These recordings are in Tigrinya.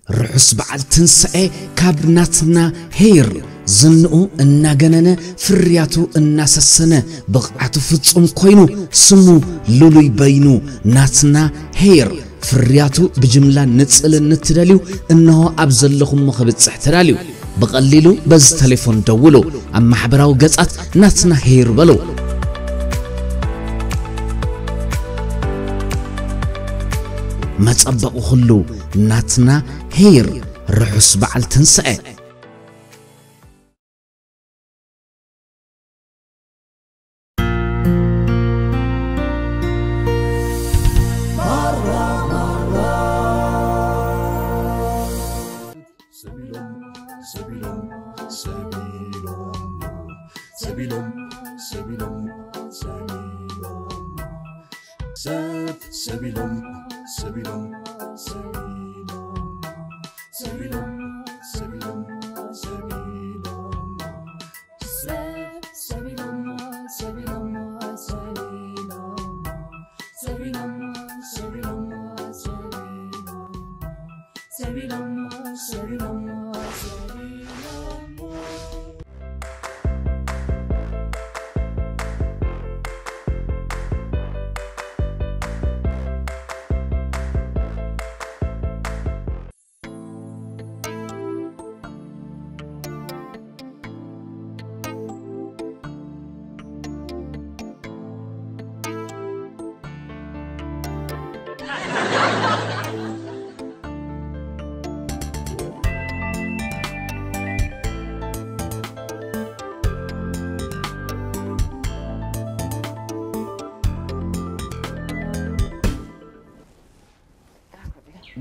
ርሑስ በዓል ትንሳኤ ካብ ናትና ሄይር ዝንኡ እናገነነ ፍርያቱ እናሰሰነ ብቕዓቱ ፍጹም ኮይኑ ስሙ ልሉይ በይኑ ናትና ሄይር ፍርያቱ ብጅምላ ንጽልን ንትደልዩ እነሆ ኣብ ዘለኹሞ ክብጽሕ ተዳልዩ። ብቐሊሉ በዚ ተሌፎን ደውሉ። ኣብ ማሕበራዊ ገጻት ናትና ሄይር በሉ። መጸበቑ ኩሉ ናትና ሄይር ርሑስ በዓል ትንሳኤ።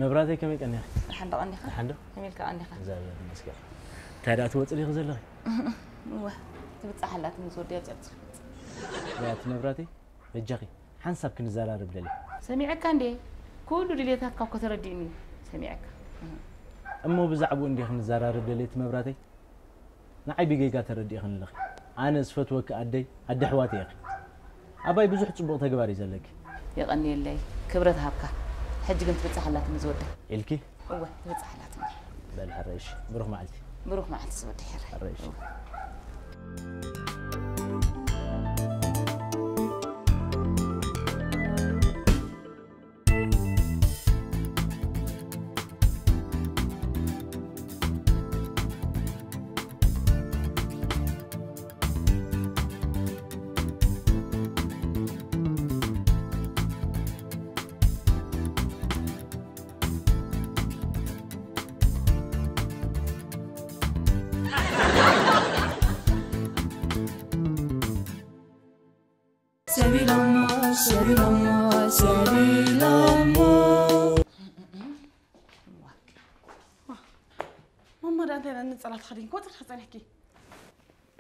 መብራተይ ከመይ ቀኒኻ? ደሓን ዶ ቀኒኻ? ደሓን ዶ? ከመይ ኢልካ ቀኒኻ? እግዚኣብሔር ይመስገን። እንታይ ደኣ ትወጽእ ዲኺ ዘለኺ? እወ፣ ትብጻሕ ኣላትኒ ዝወደይ ኣብ ጸርጽር። ያቲ መብራተይ፣ በጃኺ፣ ሓንሳብ ክንዘራረብ ደልየ። ሰሚዐካ እንዴ? ኩሉ ድሌታትካ እኮ ተረዲእኒ እዩ። ሰሚዐካ። እሞ ብዛዕባኡ እንዴ ክንዘራረብ ደልየ እቲ መብራተይ? ንዓይ ብጌጋ ተረዲእኽኒ ኣለኺ። ኣነ ዝፈትወኪ ኣደይ፣ ኣደ ኣሕዋተይ ኢኺ። ኣባይ ብዙሕ ጽቡቕ ተግባር እዩ ዘለኪ። የቐንየለይ፣ ክብረት ሃብካ። ሕጂ ግን ትብጻሕ ኣላትኒ ዝወደይ። ኢልኪ? እወ፣ ትብጻሕ ኣላትኒ። በል ሕራይ እሺ፣ ብሩኽ መዓልቲ። ብሩኽ መዓልቲ ዝወደይ ሕራይ። ሕራይ እሺ። እወ። ሰቢሎሞ፣ ሰቢሎሞ፣ ሰቢሎሞ። ማማ፣ ደኣ እንታይ ነንጸላ ትኸዲን? ክወጽእ ዲኻ ጸኒሕኪ?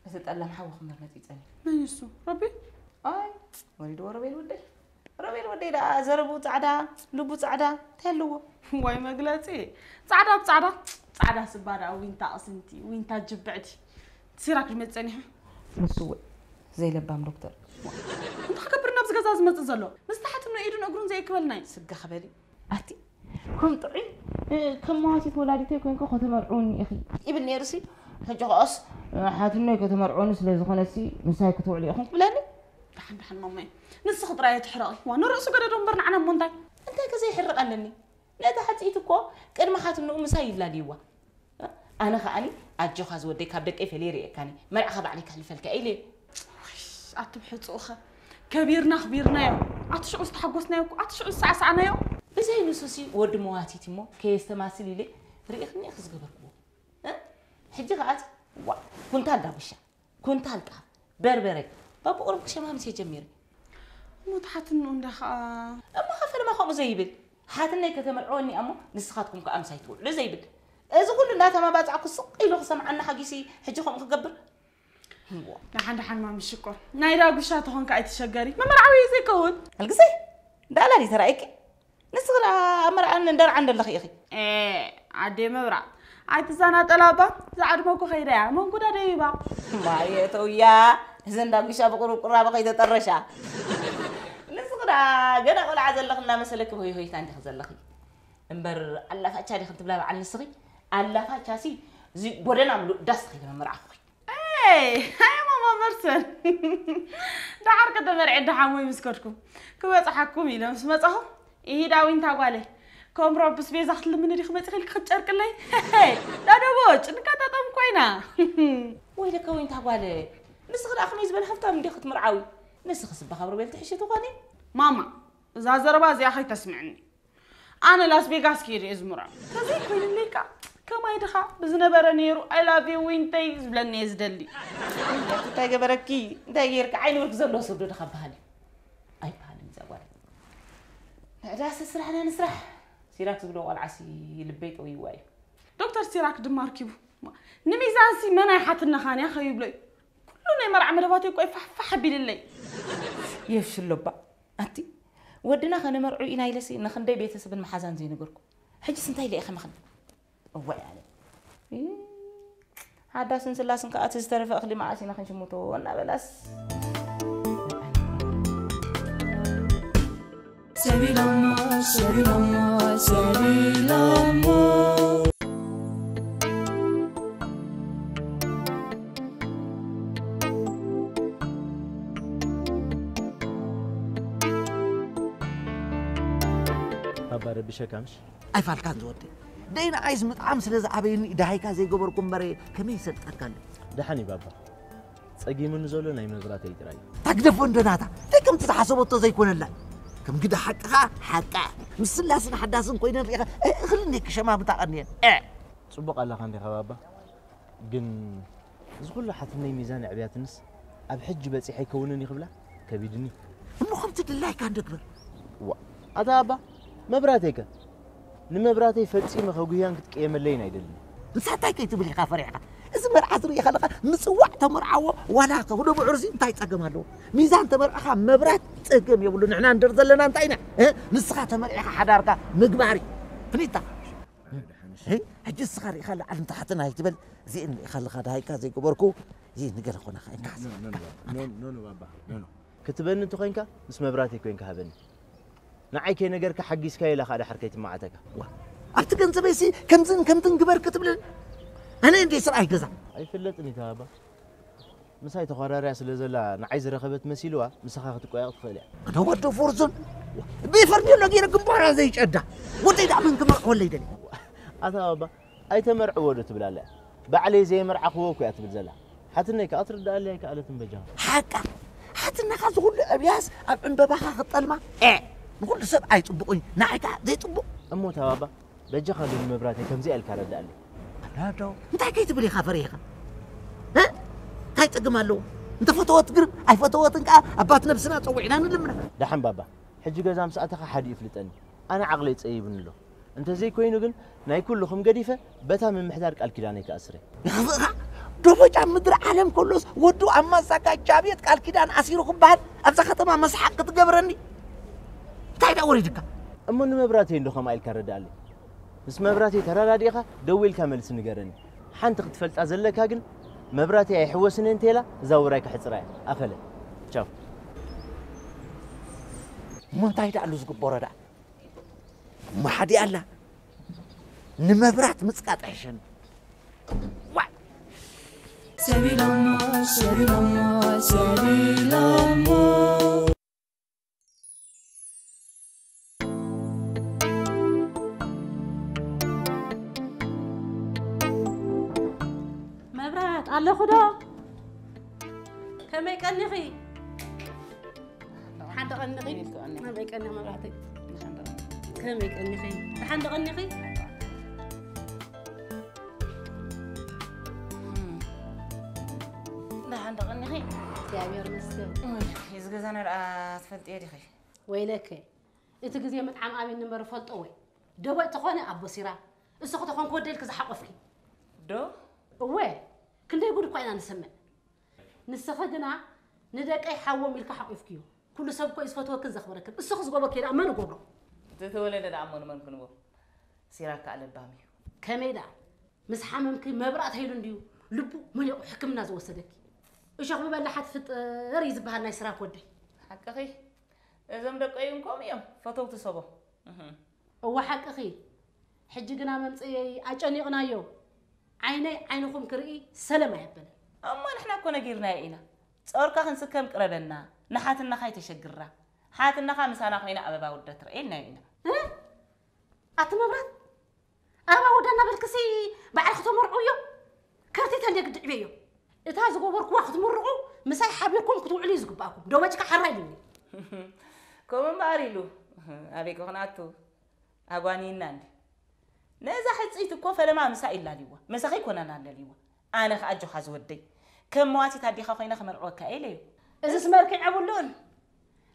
እቲ ጠላም ሓዊ ክምር መጺኡ ጸኒሑ። መን እሱ? ረቢ? ኣይ፣ ወሊድዎ ሮቤል ወደይ። ሮቤል ወደይ ደኣ ዘረብኡ ጻዕዳ፣ ልቡ ጻዕዳ፣ እንታይ ኣለዎ? ዋይ መግለጺ። ጻዕዳ ብጻዕዳ፣ ጻዕዳ ስባ ደኣ ዊንታ ኣቕስንቲ፣ ዊንታ ጅብዕቲ። ሲራክ ድመጽእ ጸኒሑ። ንሱ እውን ዘይለባም ዶክተር። እንታይ ክገብር ናብዚ ገዛ ዝመጽእ ዘሎ? ምስ ተሓትኖ ኢዱን እግሩን ዘየክበልና እዩ። ስጋ ክበል እዩ። ኣቲ ከም ጥዑይ፣ እ፣ ከም መዋቲት ወላዲተይ ኮይንኩ ከተመርዕውኒ ኢኺ። ይብል ነይሩ ሲ። ሕጂ ከኣስ፣ እ፣ ሓትኖይ ከተመርዕውኒ ስለ ዝኾነሲ ምሳይ ክትውዕሉ ኢኹም ትብለኒ? ደሓን ደሓን ማማይ። ንስኺ ጥራይ ኣይትሕረቒ። ዋ፣ ንርእሱ ገደዶ እምበር ንዓና እሞ እንታይ? እንታይ ከ ዘይሕርቕ ኣለኒ? ነታ ሕጽይቲ እኮ ቅድሚ ሓትንኡ ምሳይ ይላልይዋ። ኣነ ከኣኒ ኣጆኻ ዝወደይ ካብ ደቀይ ፈልየ ርእየካኒ። መርዓኻ ባዕለይ ከሕልፈልካ ኢለ። ኣቲ ብሕጹእኸ ከቢርና ኣኽቢርናዮ። ኣቲ ሽዑ ዝተሓጎስናዮ እኮ፣ ኣቲ ሽዑ ዝሰዕሳዕናዮ። ብዘይ ንሱሲ ወዲ መዋቲት እሞ ከየስተማስል ኢለ ርኢኽኒ ኢኺ ዝገበርክዎ። እ? ሕጂ ከኣ ዋ፣ ኩንታል ዳጉሻ፣ ኩንታል ጣፍ፣ በርበረ፣ በብቑሩብ ክሸማምስ እየ ጀሚረ። እሞ እቲ ሓትንኡ እንዳ ኸኣ? እሞ ኸ ፈለማ ከምኡ ዘይብል? ሓትነይ ከተመርዕወኒ እያ እሞ ንስኻትኩም ከኣ ምሳይ ትውዕሉ ዘይብል? እዚ ኩሉ እንዳተማባጻዕኩ ስቕ ኢሉ ክሰምዓኒ ሓጊሲ ሕጂ ከምኡ ክገብር? እዎ። ደሓን ደሓን ማሚ ሽኮር። ናይ ዳጉሻ ተኾንካ ኣይትሸገሪ። መመርዓዊ እዩ ዘይከውን። ኣልግሰይ፣ እንዳላሊ ተራእይኪ? ንስኺ ደኣ ኣብ መርዓን እንደርዓን ዘለኺ ኢኺ። ኤ፣ ኣደይ መብራቕ፣ ኣይትዘናጠላ እባ። ዝዓድመኩ ከይዳ እያ መንጉዳ ደይባ። ማየ ተውያ፣ እዘን ዳጉሻ ብቁሩብ ቁራብ ከይተጠረሻ። ንስኺ ደኣ ገና ቆልዓ ዘለኺ እናመሰለኪ ብሆይ ሆይታ እንዲኺ ዘለኺ። እምበር ኣላፋቻ ዲኺ ትብላ በዓል ንስኺ? ኣላፋቻሲ እዚ ጎደና ምሉእ ዳስ ተኺለ መመርዓኹኺ። Hey, hi Mama Merson. ዳሓር ከተመርዒ ደሓን ወይ ምስ ከድኩም ክበፅሓኩም ኢለ ምስ መፃኹ ኢሂዳዊ እንታ ጓለይ ከምሮ ብስቤዛ ክትልምኒ ዲኺ መፂኺ ኢልኪ ክትጨርቅለይ ዳደቦ ጭንካ ጠጠም ኮይና ወይ ደከ ወይ እንታ ጓለ ንስኺ ደኣ ከመይ ዝበለ ሃብታም እንዲኺ ክትምርዓዊ ንስኺ ስባ ካብ ሮቤል ትሕሺ ትኾኒ። ማማ እዛ ዘረባ እዚኣ ከይተስምዕኒ ኣነ ላስ ቬጋስ ከይደ እየ ዝምርዖ። ተዘይኮይኑለይ ከኣ ከማይ ድኻ ብዝነበረ ነይሩ I love you ዊንተይ ዝብለኒ እየ ዝደሊ። እንታይ ገበረኪ እንታይ ገይርኪ ዓይኒ ብርክ ዘለዎ ሰብ ዶ ድኻ በሃል እዩ ኣይበሃልን እዛ ጓል። ንዕዳሰ ስራሕና ንስራሕ ሲራክ ዝብሎ ቆልዓሲ ልበይ ጠውይዋ እዩ። ዶክተር ሲራክ ድማ ኣርኪቡ ንሚዛንሲ መን ኣይሓትነኻን እያ ከይብሎ እዩ ኩሉ ናይ መርዓ መደባተይ እኮ እዩ ፋሕፋሕ ኣቢልለይ። የፍሽሎ እባ ኣቲ ወድና ከነመርዑ ኢና ኢለሲ ንኽንደይ ቤተሰብን መሓዛን ዘይነገርኩ ሕጅስ እንታይ ኢለ ኢኸ መኽን እዋይ ኣነ ሓዳስን ስላስን ከዓ እቲ ዝተረፈ እኽሊ መዓስ ኢና ክንሽምቶ እናበላስ ሰቢሎሞ ሰቢሎሞ ሰቢሎሞ ባባ ረቢሸካ ምሽ? ኣይፋልካን ዝወደይ ደይ ንዓይስ ምጥዓም ስለ ዝኣበየኒ ደሃይካ ዘይገበርኩ እምበረ ከመይ ይሰልጠካ ኣሎ ደሓን እዩ ባባ ጸጊሙኒ ዘሎ ናይ መብራተይ ጥራይ እዩ ታግደፎ እንዶ ናታ ደይ ከምቲ ዝሓሰበቶ ዘይኮነላ ከም ግደ ሓቅኻ ሓቃ ምስ ስላስን ሓዳስን ኮይነን ርኢኻ እኽሊ እንደ ክሸማምታ ቀንየን ጽቡቕ ኣለኻ እንዲኻ ባባ ግን እዚ ኩሉ ሓትነይ ሚዛን ኣዕብያትንስ ኣብ ሕጂ በጺሐ ኣይከውንን እዩ ክብላ ከቢድኒ እዩ። እሞ ከምቲ ድላይካ እንዶ ግበር። ዋ ኣታ ኣባ መብራተይከ ንመብራተይ ፈጺመ ከጉህያን ክትቅየመለይን ኣይደልን። ንሳ እንታይ ከይትብል ኢኻ ፈሪሕካ? እዚ መርዓ ዝርኢ ከለኻ ምጽዋዕ ተመርዓዎ ዋላ ከብዶ ብዕርሲ እንታይ ጸገም ኣለዎ? ሚዛን ተመርዕኻ መብራት ጸገም የብሉ ንሕና እንደር ዘለና እንታይ ኢና? ንስኻ ተመርዒኻ ሓዳርካ ምግባር እዩ። ፍሊጥታ። ሕጂ እስኻ ርኢኻ ላዕልን ታሕትን ኣይትበል እዚኤን ርኢኻ ኣለኻ ደሃይካ ዘይገበርኩ እዚ ንገለ ኮነ ከእንካስ ክትበኒ እንተኮይንካ ምስ መብራተይ ኮይንካ ሃበኒ ንዓይ ከይነገርካ ሓጊዝካዮ ኢላ ከዓ ድሓር ከይትመዓተካ ዋ ኣብቲ ገንዘበይሲ ከምዝን ከምትን ግበር ክትብልን ኣነ እንደ ስርኣይ ገዛ ኣይፍለጥን እዩ ተባባ ምሳይ ተኾራርያ ስለ ዘላ ንዓይ ዝረኸበት መሲልዋ ምሳኻ ክትቋየቕ ትኽእል እያ። ኣነ ወዲ ፉርዙን ብፈርኔሎ ገይረ ግንባራ ዘይጨዳ ወደይ ደኣ መን ክመርዖ ወለይ ደሊ። ኣታ ባባ ኣይተመርዕዎ ዶ ትብል ኣላ እያ። ባዕለይ ዘየመርዓኽዎ እኮ እያ ትብል ዘላ። ሓትነይ ከኣ ትርድኣለይ ኣይከኣለትን በጃኻ። ሓቃ ሓትነኻ ዝኹሉ ዕብያስ ኣብ ዕምበባኻ ክጠልማ ኤ ንኹሉ ሰብ ኣይጽቡቕ እዩ ንዓይ ከኣ ዘይጽቡቕ። እሞ እታ ባባ በጃኻ ግን መብራተይ ከምዚኣ ኢልካ ረድኣለይ። ኣዳዶ እንታይ ከይትብል ኢኻ ፈሪሕኻ? እ? እንታይ ጸገም ኣለዎ? እንተፈተወት ግርም ኣይፈተወትን ከኣ ኣባት ነብስና ጸዊዕና ንልምና። ደሓን ባባ፣ ሕጂ ገዛ ምስ ኣተኻ ሓዲኡ ይፍልጠኒ። ኣነ ዓቕለይ ጸይቡኒ ኣሎ። እንተዘይኮይኑ ግን ናይ ኩልኹም ገዲፈ በታ ምምሕዳር ቃል ኪዳነይ ክኣስር እየ። ይኽፍእኻ ዶቦጫ ምድሪ ዓለም ከሎስ ወዱ ኣብ ማሳካ ጃብየት ቃል ኪዳን ኣሲሩ ክበሃል ኣብዛ ከተማ መስሓቕ ክትገብረኒ እንታይ ደኣ ወሪድካ? እሞ ንመብራተይ እንዶ ከምኣ ኢልካ ረድኣለይ። ምስ መብራተይ ተረዳዲእኻ ደዊልካ መልሲ ንገረኒ። ሓንቲ ክትፈልጣ ዘለካ ግን መብራተይ ኣይሕወስን እየ እንተኢላ እዛ ውራይ ከሕጽራ እየ። ኣኸለ። ቻው። እሞ እንታይ ደኣ ኣሉ ዝግበሮ ደኣ? እሞ ሓዲኣ ኣላ። ንመብራት ምጽቃጥ ኣይሕሸኒ። ዋይ! ሰቢሎሞ ሰቢሎሞ ሰቢሎሞ መብራት ኣለኹ ዶ? ከመይ ቀኒኺ? ሓንቲ ቀኒኺ? ከመይ ቀኒኺ መብራህተይ? ከመይ ቀኒኺ? ሓንቲ ቀኒኺ? ደሓን ዶ ቀኒኺ? እግዚኣብሔር ይመስገን። እዚ ገዛና ደኣ ትፈልጥዮ ዲኺ? ወይለከ እቲ ግዜ ምጥዓም ኣብኒ እምበር እፈልጦ ወይ ደቦይ ተኾነ ኣቦ ሲራ እሱ ክተኾንክ ወደልክ ዝሓቆፍኪ ዶ? እወ ክንደይ ጉድ እኳ ኢና ንሰምዕ ንስኺ ግና ንደቀይ ሓዎም ኢልካ ሓቂፍክዮ ኩሉ ሰብ እኮ እዩ ዝፈትወክን ዘኽብረክን እስኺ ዝጎበክዮ ደኣ መን ይጎብሮ? ዝተወለደ ደኣ እሞ ንመን ክንቦ? ሲራክ ከኣ ለባም እዩ። ከመይ ደኣ ምስ ሓመምኪ መብራእቲ ሃይሉ እንድዩ ልቡ መሊቑ ሕክምና ዝወሰደኪ። እሾኽ ብበላሓ ትፍጥር እዩ ዝበሃል ናይ ስራክ ወደይ። ሓቅኺ እዞም ደቀይ እውን ከምኡ እዮም ፈተውቲ ሰቦም። እህ። እወ ሓቅኺ ሕጂ ግና መምፅየይ ኣጨኒቕናዮ። ዓይነይ ዓይንኹም ክርኢ ሰለም ኣየበለን። እሞ ንሕና እኮ ነጊርናዮ ኢና። ጾርካ ክንስከም ቅረበና፣ ንሓትናኻ ይተሸግራ። ሓትናኻ ምሳና ኮይና ኣበባ ውደት ርኤ ኢልናዮ ኢና። እ? ኣቲ መብራት ኣበባ ውዳ እናበልክሲ ባዕልኺ ተመርዕውዮ። ከርቲተ እንደ ግድዕ በዮ። እታ ዝገበርኩዋ ክትምርቑ ምሳይ ሓቢርኩም ክትውዕሉ እዩ ዝግባእኩም። ደወጭካ ሓራ ኢሉኒ። ከምኡ እምበኣር ኢሉ ኣበይ ክኾናቱ ኣጓኒና እንዲ ነዛ ሕፅይት እኮ ፈለማ ምሳ ኢላልዋ መሳኺ ኮነና ኣለልዋ ኣነ ከኣ ኣጆኻ ዝወደይ ከም መዋቲት ኣዴኻ ኮይነ ክመርዕወካ እየ ኢለዮ። እዝስ መርክዕ የብሉን።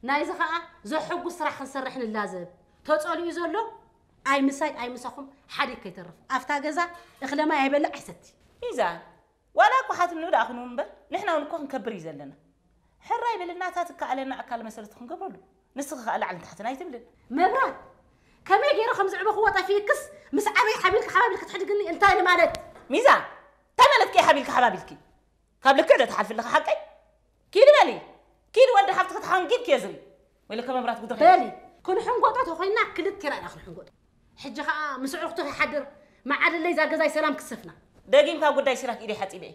ናይዚ ኸኣ ዘሕጉስ ስራሕ ክንሰርሕ ንላዘብ። ተጸሊኡ ዘሎ ኣይ ምሳይ ኣይ ምሳኹም ሓዲግ ከይተርፍ። ኣብታ ገዛ እኽለ ማይ ኣይበልዕ ኣይሰቲ። ሚዛን ዋላ እኮ ሓትንኡ ደኣ ክንውን እምበር ንሕና እውን እኮ ክንከብር እዩ ዘለና። ሕራይ በልና እታ ትከኣለና ኣካል መሰረት ክንገብረሉ። ንስኺ ኸኣ ላዕልን ታሕትን ኣይትብልን። መብራት ከመይ ገይረ ከም ዘዕበኽዎ ጠፊእክስ ምስ ዓበይ ሓቢልካ ሓባቢል ክትሕድግኒ እንታይ ማለት? ሚዛን እንታይ ማለትኪ ሓቢልካ ሓባቢልኪ? ካብ ልክዕ ዶ ትሓልፊ ኣለኺ ሓቀይ? ኪዲ በሊ ኪዲ ወዲ ሓፍትኺ ተሓንጊድኪ የዝን ወይለከ መብራት ጉድኺ። በሊ ክንሕንጎጦ ተኾይንና ክልቴና ኢና ክንሕንጎጦ። ሕጂ ኸኣ ምስ ኣዕሩኽቱ ከይሓድር መዓለለይ እዛ ገዛይ ሰላም ክትሰፍና። ደጊም ካብ ጉዳይ ሲራክ ኢደይ ሓጺበ እየ።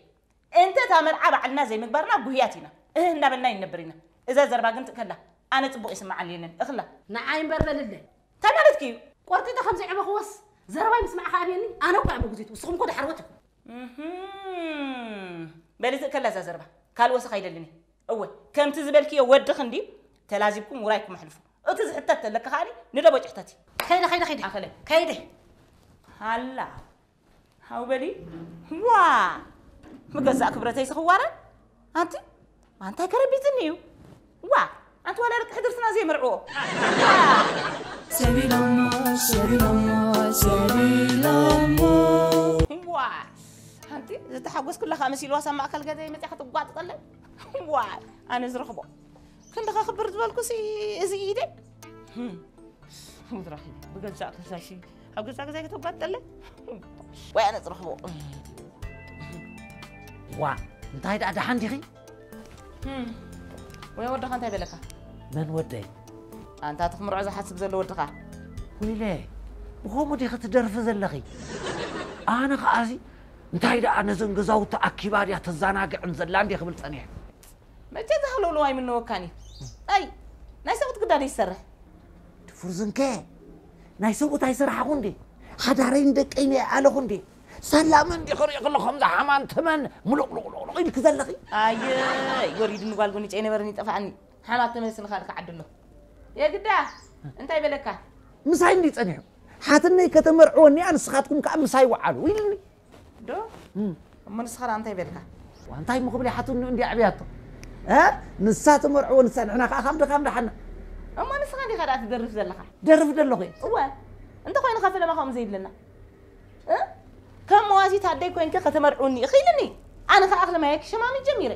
እንተ እታ መርዓ ባዕልና ዘይምግባርና ጉህያት ኢና እህ እናበልና ይንነብር ኢና። እዛ ዘረባ ግን ትእከላ ኣነ ጽቡቕ ይስምዓኒ የለን እኽላ። ንዓይ እምበር በልለይ። እንታይ ማለትኪ እዩ? ቆርጢጠ ከም ዘዕበኽዎስ ዘረባይ ምስማዕኻ ኣብየኒ። ኣነ እኮ እየ መጉዚት ውስኹም እኮ ዳሕረዎት ኢኹም። እህም። በሊ ትእከላ እዛ ዘረባ ካልእ ወሰኽ ኣይደልን እየ። እወ ከምቲ ዝበልክዮ ወድኺ እንድዩ ተላዚብኩም ውራይኩም ኣሕልፉ። እቲ ዝሕተት ተለካ ከኣ ንደቦጭ ሕተቲ። ከይደ ከይደ ከይደ ኣኸለ። ከይደ። ሃላ ሃው በሊ ዋ ምገዛእ ክብረተይ ስኽዋረ ኣንቲ ኣንታይ ከረቢትኒ እዩ ዋ ኣንቲ ዋላ ደቂ ሕድርትና ዘይመርዕዎ ሰቢሎሞ ሰቢሎሞ ሰቢሎሞ ዋ ኣንቲ ዝተሓጎስኩላ ከኣ መሲልዋ ሳብ ማእከል ገዛ መፅያ ክትጓጥጠለይ ዋ ኣነ ዝረኽቦ ክንዲ ከኽብር ዝበልኩሲ እዚ ኢደይ ሙዝራኺ ብገዛእ ከሳሺ ኣብ ገዛ ገዛይ ከተጓጠለ ወይ ኣነ ዝረኽቦ ዋ እንታይ ደኣ ደሓን ዲኺ ወይ ወድኻ እንታይ በለካ መን ወደይ ኣንታ ትኽምርዖ ዝሓስብ ዘሎ ወድኻ ወይለ ብኸምኡ ዲኺ ትደርፊ ዘለኺ ኣነ ከዓዚ እንታይ ደኣ ነዘን ገዛውቲ ኣኪባ ድያ ተዘናግዕን ዘላ እንዲ ክብል ጸኒሐ መቸ ዝሃለውለው ኣይምነወካን እዩ ኣይ ናይ ሰብኡት ግዳደ ይሰርሕ ድፉር ዝንከ ናይ ሰብኡት ኣይሰራሕኹ እንዴ ሓዳረይን ደቀይን የኣለኹ እንዴ ሳላ መን ዲ ክርኢ ከሎ ከምዚ ሓማን ተመን ሙሉቅሉቅሉቅ ኢልክ ዘለኺ ኣየ ወሪድኒ ጓል ጎኒጨ ኣይነበረን ይጠፍኣኒ ሓማት ተመን ስንኻ ልካ ዓዲ ኣሎ የግዳ እንታይ በለካ ምሳይ እንዲ ጸኒሑ ሓትነይ ከተመርዕወኒ እያ ንስኻትኩም ከዓ ምሳይ ወዓሉ ኢልኒ ዶ እሞ ንስኻ ደኣ እንታይ በልካ እንታይ ምኽብል ይሓትኑ እንዲ ዕብያቶ ንሳ ትመርዕዎ ንሳ ንሕና ከዓ ካብ ድኻም ደሓና እሞ ንስኻ እንዲኻ ደኣ ትደርፍ ዘለኻ ደርፍ ደለኹ እወ እንተኾይኑ ከ ፈለማ ከምኡ ዘይብለና ከም መዋሲት ኣደይ ኮይንከ ከተመርዕውኒ ኢኺ ኢልኒ ኣነ ከዓ ክለማየኪ ሸማሚት ጀሚረ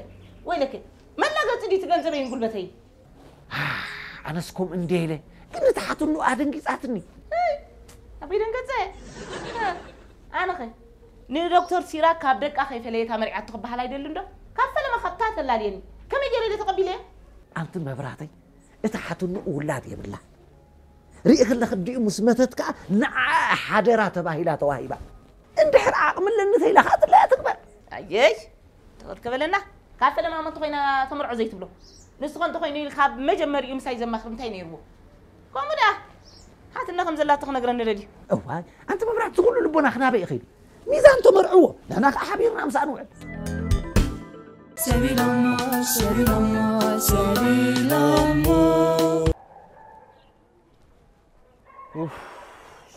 ወይለኪ መላገፂ ድዩ ትገንዘበይን ጉልበተይን ኣነስ ከምኡ እንድየ ኢለ ግን ንትሓትኑ ኣደንጊፃትኒ። ኣበይ ደንገፀ? ኣነኸ ንዶክተር ሲራክ ካብ ደቃ ከይፈለየት ኣመርዕያቶ ክበሃል ኣይደልን ዶ? ካብ ፈለማ ካብታ ተላልየኒ ከመይ ገይረ ኢለ ተቐቢለያ? ኣንቲ መብራህተይ እታ ሓትንኡ ውላድ የብላን። ርኢኺ ኣለኺ ኣዲኡ ምስ መተት ከኣ ንዓኣ ሓደራ ተባሂላ ተዋሂባ። እንድሕር ዓቕሚ ኣለኒ ተኢላ ከኣ ድላያ ትግበር። ኣየይ ትቕል ክበለና ካብ ፈለማ መ እንተኾይና ተመርዖ ዘይትብሎ ንስኾ እንተኾይኑ ኢል ካብ መጀመሪኡ ምሳይ ዘማኽር እንታይ ነይርዎ ከምኡ ደኣ ሓትና ከም ዘላቶ ክነግረኒ ደልዩ እዋይ ኣንቲ መብራት ዝኹሉ ልቦና ክናበይ ይኸይዱ ሚዛን ተመርዕዎ ንሕና ከዓ ሓቢርና ምሳኣ ንውዕል ሰቢሎሞ ሰቢሎሞ ሰቢሎሞ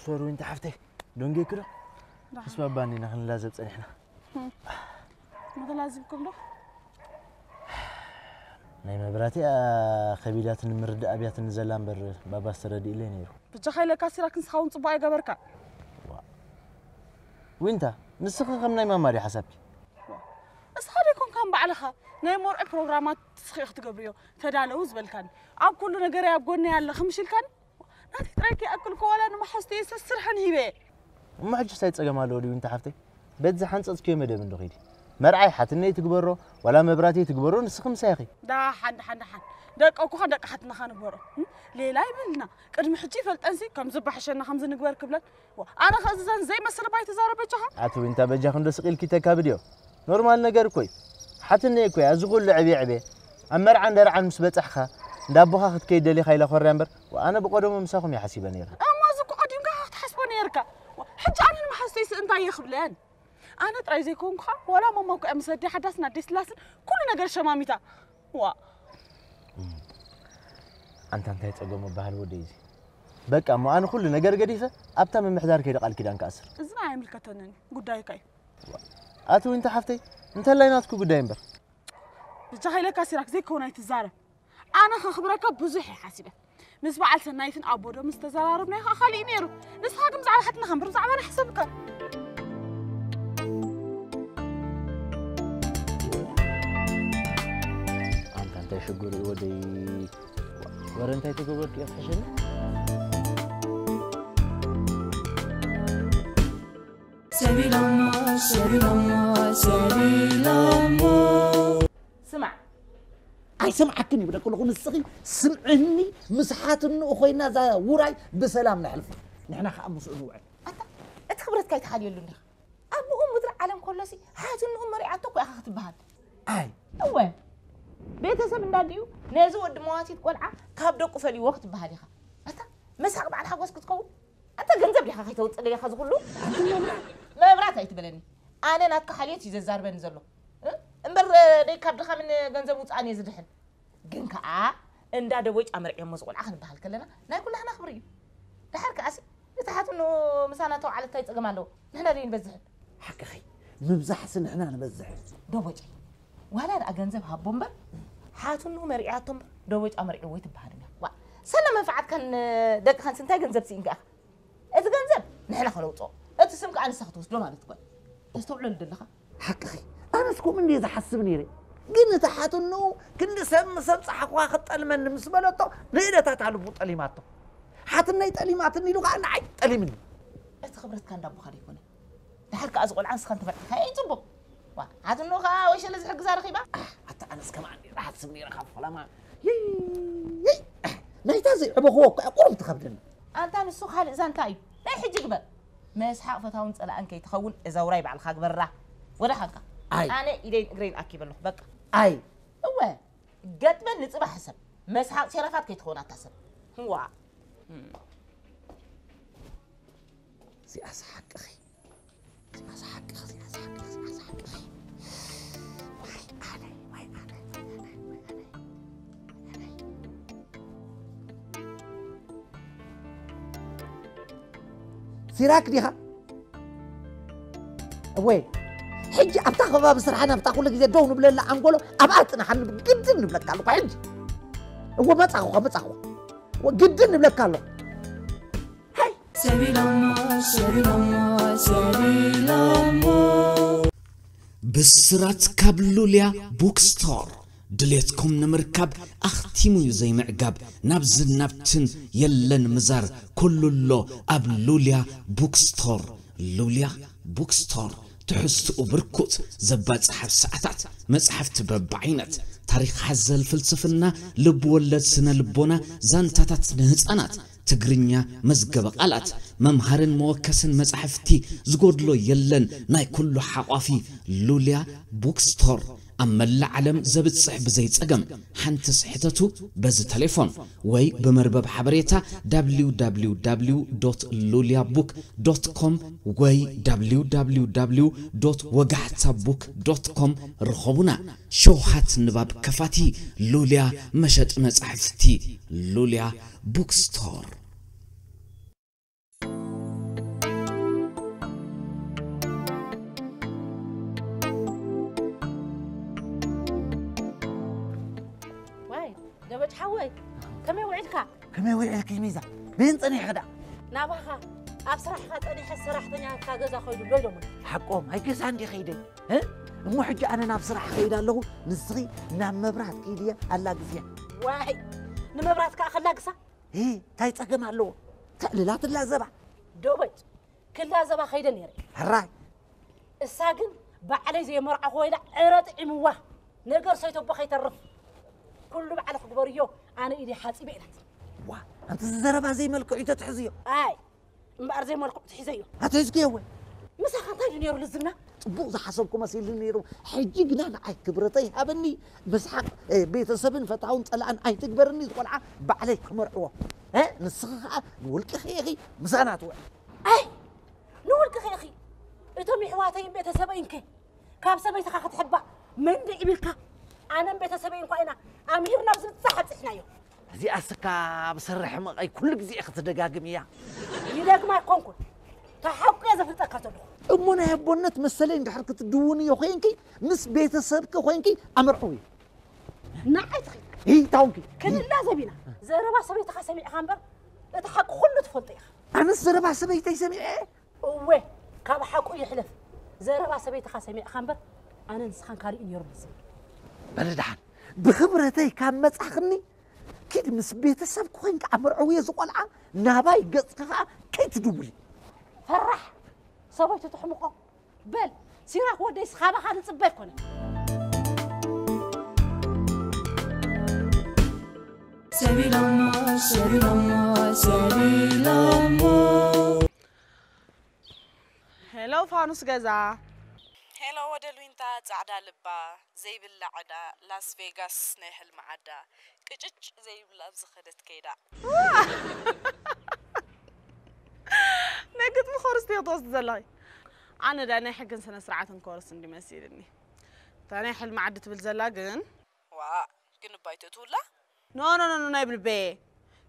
ሶርዊን ተሓፍተይ ደንጌኪ ዶ? ተስፋ ባኒና ክንላዘብ ጸኒሕና። መተላዚብኩም ዶ? ናይ መብራቲ ከቢዳትን ምርዳእ ኣብያትን ዘላ እምበር ባባስ ተረዲእለይ ነይሩ። ብጃኻ ኢለካ ሲራክ ንስኻ እውን ጽቡቕ ኣይገበርካ። ዊንታ ንስኺ ከም ናይ ማማ ድዩ ሓሳብኪ? እስኻ ዶ ኣይኮንካን ባዕልኻ ናይ መርዑ ፕሮግራማት ንስኺ ኢኺ ትገብርዮ ተዳለዉ ዝበልካኒ። ኣብ ኩሉ ነገረይ ኣብ ጎነይ ኣለኺ ምሽ ኢልካኒ። ናተይ ጥራይ ከይኣክል እኮ ዋላ ንመሓዙተይ እየ ሰስርሐን ሂበ። እሞ ሕጂ እንታይ ጸገም ኣለዎ ድዩ እንተ ሓፍተይ? በቲ ዝሓንጸጽክዮ መደብ እንዶ ኺዲ። መርዓይ ሓትነይ ትግበሮ፣ ዋላ መብራተይ ትግበሮ፣ ንስኺ ምሳይ ኢኺ። ዳሓን፣ ዳሓን፣ ዳሓን። ደቂ ኣቦኻን ደቂ ሓትነኻን ንግበሮ። እም? ሌላ ይበልና። ቅድሚ ሕጂ ይፈልጠንሲ፣ ከምዚ ባሕሸና፣ ከምዚ ንግበር ክብለን። ዋ፣ ኣነ ኸእዝዘን ዘይመስል ባይ ትዛረብ በጃኻ። ኣቲ ዊንታ፣ በጃኺ እንዶ ስቕ ኢልኪ ተካብድዮ። ኖርማል ነገር እኮ እዩ። ሓትነይ እኮ እያ፣ እዚ ኩሉ ዕብየ ዕብየ። ኣብ መርዓን ደርዓን ምስ በጻሕኻ፣ እንዳ ኣቦኻ ክትከይድ ደሊኻ ኢላ ኮርያ እምበር፣ ዋ፣ ኣነ ብቐደሙ ምሳኹም እየ ሓሲበ ነይረ። እሞ እዚ እኮ ቀዲምካ ኢኻ ክትሓስቦ ነይርካ። ዋ፣ ሕጂ ኣነ ንመሓዙተይሲ እንታይ እየ ክብለን? ኣነ ጥራይ ዘይኮንኩ ኸኣ ዋላ ማማ እኮ እያ ምስ ኣደይ ሓዳስን ኣደይ ስላስን ኩሉ ነገር ሸማሚታ። ዋእ። ኣንታ እንታይ ጸገሙ በሃል ወደይ እዚ። በቃ እሞ ኣነ ኩሉ ነገር ገዲፈ ኣብታ ምምሕዳር ከይደ ቃል ኪዳን ክኣስር። እዚ ንዓይ ኣይምልከተንን እዩ፣ ጉዳይካ እዩ። ኣቲ ዊንታ ሓፍተይ እንተላይ ናትኪ ጉዳይ እምበር። ብጃኻ ኢለካ ሲራክ ዘይከውን ኣይትዛረብ። ኣነ ከኽብረካ ብዙሕ እየ ሓሲበ። ምስ በዓል ሰናይትን ኣቦ ዶ ምስ ተዘራረብናዮ ከዓ ካሊእ ነይሩ። ንስኻ ግን ብዛዕባ ሓትነኻ እምበር ብዛዕባና ሕሰብካ። ኣንታ እንታይ ሽግር እዩ ወደይ? ወረ እንታይ ተገበርኩ እየ ክሕሸኒ? ሰቢሎሞ ሰቢሎሞ ሰቢሎሞ ስማዕ ኣይሰምዓክን ይብለክ ኣለኹ። ንስኺ ስምዕኒ፣ ምስ ሓትንኡ ኮይና እዛ ውራይ ብሰላም ነሕልፎ፣ ንሕና ከዓ ምስኡ ንውዕል። ኣታ እቲ ክብረትካ ኣይትሓልየሉ እንዲኻ። ኣቦኡ ምድሪ ዓለም ከሎሲ ሓትንኡ መሪዓቶ እኮ ኢኻ ክትበሃል። ኣይ እወ ቤተሰብ እንዳዲኡ ነዚ ወዲ መዋቲት ቆልዓ ካብ ደቁ ፈልይዎ ክትበሃል ኢኻ። ኣታ መስሓቕ በዓል ሓጎስ ክትከውን ኣንተ ገንዘብ ዲኻ ከይተውፅእ ደሊኻ ዝኹሉ? መብራት ኣይትበለኒ። ኣነ ናትካ ሓልዮት እዩ ዘዛርበኒ ዘሎ። እ? እምበር ደይ ካብ ድኻምን ገንዘብ ውፅኣን እየ ዝድሕን። ግን ከዓ እንዳ ደቦይ ጫመርዕዮሞ ዝቆልዓ ክንበሃል ከለና ናይ ኩላህና ክብሪ እዩ። ድሓር ከዓሲ እቲ ሓትኖ ምሳና ተውዓለት እንታይ ፀገም ኣለዎ? ንሕና ደይ ንበዝሕን። ሓቅኺ ምብዛሕሲ ንሕና ንበዝሕ። ደቦጨይ ዋላ ደኣ ገንዘብ ሃቦ እምበር ሓትኑ መርዕያቶ እምበር ደቦጫ መርዕዎ ይትበሃል እያ። ዋ ሰለ መንፈዓትካን ደቅኻንስ እንታይ ገንዘብ ስኢንካ ኢኻ? እቲ ገንዘብ ንሕና ከነውፅኦ እቲ ስም ከዓ ንሳ ክትወስዶ ማለት እኮ እዩ። ተስተውዕለሉ ደለኻ? ሓቅኺ ኣነስ ከምኡ እንድየ ዝሓስብ ነይረ። ግን እቲ ሓትኑ ክንዲ ሰብ ምስ ኣብፀሓኽዋ ክጠልመኒ ምስ በለቶ ንእለታት ኣልቡ ጠሊማቶ። ሓትነይ ጠሊማትኒ ኢሉ ከዓ ንዓይ ጠሊምኒ። እቲ ክብረትካ እንዳቦኻ ዶ ኣይኮነን? ድሓር ከኣ እዚ ቆልዓ ንስኻ እንተመርዕኻዮ እዩ ጽቡቕ። ዋ፣ ሓትኖ ከኣ ወሸለ ዝሕግዛ ረኺባ። ኣታ ኣነስ ከማን ራሓት ስም ነይረ ካብ ፈላማ። ይይ፣ ይይ። ናይታ ዘይዕበኽዎ እኮ እያ ቁሩብ ትኸብደኒ። ኣንታ ንሱ ካልእ ዛንታ እዩ። ናይ ሕጂ ግበር። መስሓቕ ፈታውን ጸላእን ከይትኸውን እዛ ውራይ ባዕልኻ ግበራ። ወደ ሓንካ። ኣይ። ኣነ ኢደይን እግረይን ኣኪበ ኣለኹ። በቃ። ኣይ። እወ። ገጥመን ንጽባሕ ሕሰብ። መስሓቕ ሸረፋት ከይትኸውን ኣታ ሰብ። ዋ። እዚኣስ ሓቅኺ። እዚኣስ ሓቅኺ፣ እዚኣስ ሓቅኺ፣ እዚኣስ ሓቅኺ፣ እዚኣስ ሓቅኺ። ዋይ ኣነ፣ ዋይ ኣነ፣ ዋይ ኣነ፣ ዋይ ኣነ፣ ዋይ ኣነ። ሲራክ ዲኻ? እወ፣ ሕጂ ኣብታ ከባቢ ስራሕና ኣብታ ኩሉ ግዜ ደው ንብለላ ኣንጎሎ ኣብኣ ጽናሓኒ ግድን ንብለካ ኣለኹ ሕጂ። እወ መጻኹኻ፣ መጻኹኻ። እወ ግድን ንብለካ ኣለኹ። ሃይ! ሰቢሎሞ፣ ሰቢሎሞ፣ ሰቢሎሞ። ብስራት ካብ ሉልያ ቡክስቶር። ድሌትኩም ንምርካብ ኣኽቲሙ'ዩ ዘይምዕጋብ። ናብዝን ናብትን የለን ምዛር፣ ኩሉ'ሎ ኣብ ሉልያ ቡክስቶር። ሉልያ ቡክስቶር፣ ትሕዝትኡ ብርኩት፣ ዘባጽሕ ኣብ ሰዓታት፣ መጻሕፍቲ በብዓይነት፣ ታሪኽ ሓዘል ፍልስፍና፣ ልብ ወለድ ስነ ልቦና፣ ዛንታታት ንህጻናት፣ ትግርኛ መዝገበ ቃላት፣ መምሃርን መወከስን መጻሕፍቲ ዝጎድሎ የለን። ናይ ኩሉ ሓቋፊ ሉልያ ቡክስቶር ኣብ መላእ ዓለም ዘብጽሕ ብዘይ ጸገም። ሓንትስ ሕተቱ በዚ ተሌፎን ወይ ብመርበብ ሓበሬታ www ሉልያ ቡክ com ወይ www ወጋሕታ ቡክ com ርኸቡና። ሸውሃት ንባብ ከፋቲ ሉልያ መሸጢ መጻሕፍቲ ሉልያ ቡክስቶር። ዋይ ደበጭ ሓወይ ከመይ ውዒልካ? ከመይ ውዒልኪ ሚዛ? በየን ጸኒሕኺ ደኣ? ናባኻ ኣብ ስራሕኻ ጸኒሐ ሰራሕተኛ ናትካ ገዛ ኸይዱ ኣሎ ኢሎምኒ። ሓቆም ኣይ ገዛ እንዲ ኸይደ እ እሞ ሕጂ ኣነ ናብ ስራሕ ኸይድ ኣለኹ ንስኺ ናብ መብራት ኪድየ ኣላግዝያ። ዋይ ንመብራት ከኣ ከላግሳ? እ እንታይ ጸገም ኣለዎ? ተዕልላ ትላዘባ። ደበጭ ክላዘባ ኸይደ ነይረ። ሕራይ እሳ ግን ባዕለይ ዘይመርዓኹ ወይላ ዕረ ጥዒምዋ። ነገር ሰይተቦ ከይተርፍ። ኩሉ ባዕለ ክግበርዮ፣ ኣነ ኢደይ ሓጺበ ኢላት። ዋ፣ ኣንቲ ዘረባ ዘይመልክዑ ተትሕዝዮ። ኣይ፣ እምበኣር ዘይመልክዑ ትሒዘዮ። ኣቶ ህዝቅየ ወይ? ምሳኻ እንታይ ድዩ ነይሩ ልዝብና? ጽቡቕ ዝሓሰብኩ መሲሉ ነይሩ። ሕጂ ግና ንዓይ ክብረተይ ሃበኒ። ምስሓቕ፣ እ፣ ቤተሰብን ፈታውን ጸላእን ኣይትግበርኒ፣ ዝቆልዓ ባዕለይ ክመርዕዎ። እ፣ ንስኺ ኸኣ ንውልቅኺ ኢኺ ምሳና ትውዕል። ኣይ፣ ንውልቅኺ ኢኺ። እቶም ይሕዋተይን ቤተሰበይን ከ? ካብ ሰበይትኻ ክትሕባእ መንደይ ኢልካ? ኣነን ቤተሰበይን እንኳ ኢና ኣምሂርና ኣብዚ ምብጻሕ ኣብጺሕናዮ። እዚኣስ እካ ብሰሪ ሕመቐይ ኩሉ ግዜ ክትደጋግም እያ። ይደግማ ኣይኮንኩን። እታ ሓቁ እየ ዘፍልጠካ ዘለኹ። እሞ ናይ ኣቦነት መሰለይ እንድሕር ክትድውንዮ ኮይንኪ፣ ምስ ቤተሰብኪ ኮይንኪ ኣምርዕዊ። ንዓይ ትኺድ። ይታውንኪ። ክንላዘብ ኢና። ዘረባ ሰበይትኻ ሰሚዕኻ እምበር፣ እቲ ሓቂ ኩሉ ትፈልጦ ኢኻ። ኣነስ ዘረባ ሰበይተይ ሰሚዐ። እወ፣ ካብ ሓቁ ይሕለፍ። ዘረባ ሰበይትኻ ሰሚዕኻ እምበር፣ ኣነ ንስኻን ካልእ ነይሩ ዝብል። በሊ ደሓን፣ ብኽብረተይ ካብ መጻኽኒ፣ ኪድ ምስ ቤተሰብ ኮይንካ ኣምርዕውዮ ዝቖልዓ፣ ናባይ ገጽኪ ኸኣ ከይትድውሊ። ፈራሕ፣ ሰበይቱ ትሕምቆ። በል፣ ሲራክ ወደይ ስኻባኻ ንጽበ ኣይኮነን። ሰቢሎሞ፣ ሰቢሎሞ፣ ሰቢሎሞ። ሄሎ ፋኑስ ገዛ። ሄሎ ወደ ሉዊንታ ጻዕዳ ልባ ዘይብላ ዕዳ ላስ ቬጋስ ናይ ሕልሚ ዓዳ ቅጭጭ ዘይብላ ኣብ ዝኸደት ከይዳ። ናይ ግጥሚ ኮርስ እየ ትወስድ ዘለኺ። ኣነ ዳ ናይ ሕግን ስነ ስርዓትን ኮርስ እንዲ መሲልኒ። እታ ናይ ሕልሚ ዓዲ ትብል ዘላ ግን። ዋ፣ ግን እባ ኣይትእትውላ? ኖ፣ ኖ፣ ኖ፣ ኖ፣ ናይ ብልበየ።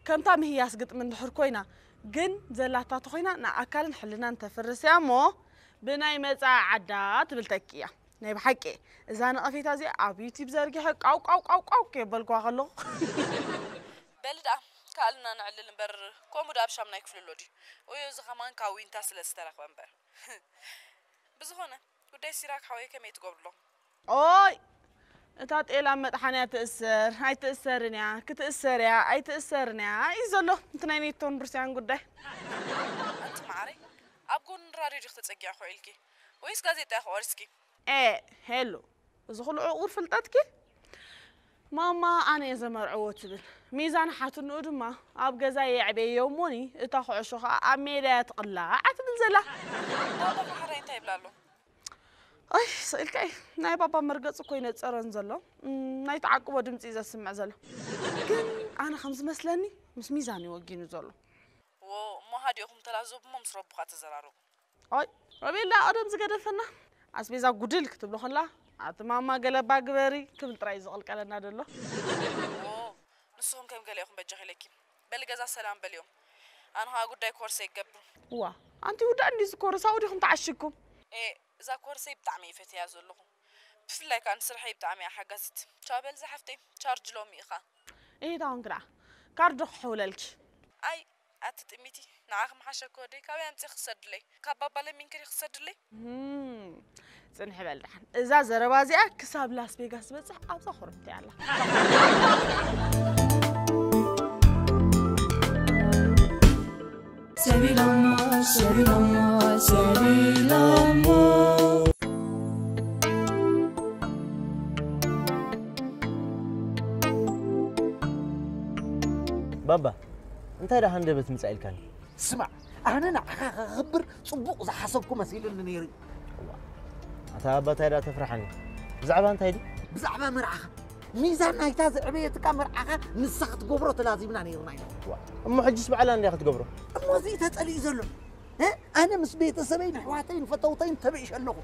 ከምታ ምህያስ ግጥሚ እንድሕር ኮይና፣ ግን ዘላታ ተኾይና ንኣካልን ሕልናን ተፍርስ እያ እሞ፣ ብናይ መጻኢ ዓዳ ትብል ተኪ እያ። ናይ ብሓቂ፣ እዛ ነቐፌታ እዚኣ ኣብ ዩቲዩብ ዘርጊሐ ቃው፣ ቃው፣ ቃው፣ ቃው የበልኩዋ ከለኹ። በሊ ደኣ፣ ካልእና ነዕልል እምበር፣ ከምኡ ደኣ ኣብ ሻምናይ ክፍሊ ኣሎ ድዩ? ወዮ፣ እዚ ኸማን ካብ ዊንታ ስለ ዝተረኽበ እምበር። ብዝኾነ፣ ጉዳይ ሲራክ ሓወይ ከመይ ትገብርሎ? ኦይ! እታ ጤል ኣብ መጥሓንያ ትእሰር፣ ኣይትእሰርን እያ፣ ክትእሰር እያ፣ ኣይትእሰርን እያ እዩ ዘሎ፣ እቲ ናይ ኔቶን ሩስያን ጉዳይ። ኣንቲ መዓረይ፣ ኣብ ጎኒ ራድዮ ዲኺ ተጸጊዕኪ ውዒልኪ? ወይስ ጋዜጣ ኢኺ ቆሪስኪ? ኤ፣ ሄሉ፣ እዚ ኩሉ ዕቑር ፍልጠትኪ? ማማ ኣነ እየ ዘመርዕዎ ትብል። ሚዛን ሓትንኡ ድማ ኣብ ገዛ የዕበዮ እሞኒ፣ እታ ኩዕሾ ኸኣ ኣብ ሜዳ እያ ትቕላዕ ትብል ዘላ። ባባ ማሕራይ እንታይ ይብላ ኣሎ? ኣይ፣ ስኢልካ እዩ። ናይ ባባ መርገጺ እኮ ይነጸረን ዘሎ። እም፣ ናይ ተዓቅቦ ድምጺ እዩ ዘስምዕ ዘሎ። ግን ኣነ ከም ዝመስለኒ ምስ ሚዛን እዩ ወጊኑ ዘሎ። ዎ፣ እሞ ሃዲእኹም ተላዘቡ እሞ ምስ ረቡኻ ተዘራረቡ። ኣይ፣ ኣቤላ ቀደም ዝገደፈና። ኣስቤዛ ጉድል ክትብሎ ከላ፣ ኣቲ ማማ ገለባ ግበሪ ክብል ጥራይ እዩ ዝቕልቀለና ዘሎ። ዎ፣ ንስኹም ከም ገለ ኢኹም በጃኺ ኢለኪ። በሊ ገዛ ሰላም በልዮም። ኣነ ኸኣ ጉዳይ ኮርሰይ ክገብር። ዋ፣ ኣንቲ ውዳእ እንዲ ዝኮርስ ኣብኡ ዲኹም ተዓሽግኩም? ኤ፣ እዛ ኮርሰይ ብጣዕሚ እየ ፈትያ ዘለኹ። ብፍላይ ከኣ ንስርሐይ ብጣዕሚ እያ ሓጋዚት። ቻው በል ዝሓፍተይ፣ ቻርጅ ሎሚ ኢኻ። እሂ፣ ታውን ክድዓ። ካርዶ ክሕውለልኪ። ኣይ፣ ኣቲ ጥሚቲ፣ ንዓኺ ምሓሸኪ ወደይ፣ ካበይ ኣምጺኺ ክሰድለይ? ካብ ባባ ለሚንኪ ዲኺ ክሰድለይ? እም፣ ጽንሒ በል ደሓን። እዛ ዘረባ እዚኣ ክሳብ ላስ ቬጋስ ዝበጽሕ ኣብዛ ኮረብታ እያ ኣላ። ሰቢሎሞ፣ ሰቢሎሞ፣ ሰቢሎሞ። ባባ፣ እንታይ ደኣ ሃንደበት ምጻእ ኢልካኒ? ስማዕ፣ ኣነ ንዓኻ ከኽብር ጽቡቕ ዝሓሰብኩ መሲሉኒ ነይሩ። እዋ፣ ኣታ ኣባ፣ እንታይ ደኣ ተፍርሓኒ? ብዛዕባ እንታይ ድዩ? ብዛዕባ መርዓኻ። ሚዛን ናይታ ዘዕበየትካ መርዓኻ ንሳ ክትገብሮ ተላዚምና ነይርና ኢና። እዋ፣ እሞ ሕጅስ ባዕላ እንድያ ክትገብሮ? እሞ እዚ ተጸሊኡ ዘሎ። እ? ኣነ ምስ ቤተሰበይን ኣሕዋተይን ፈተውተይን ተበኢሸ ኣለኹ።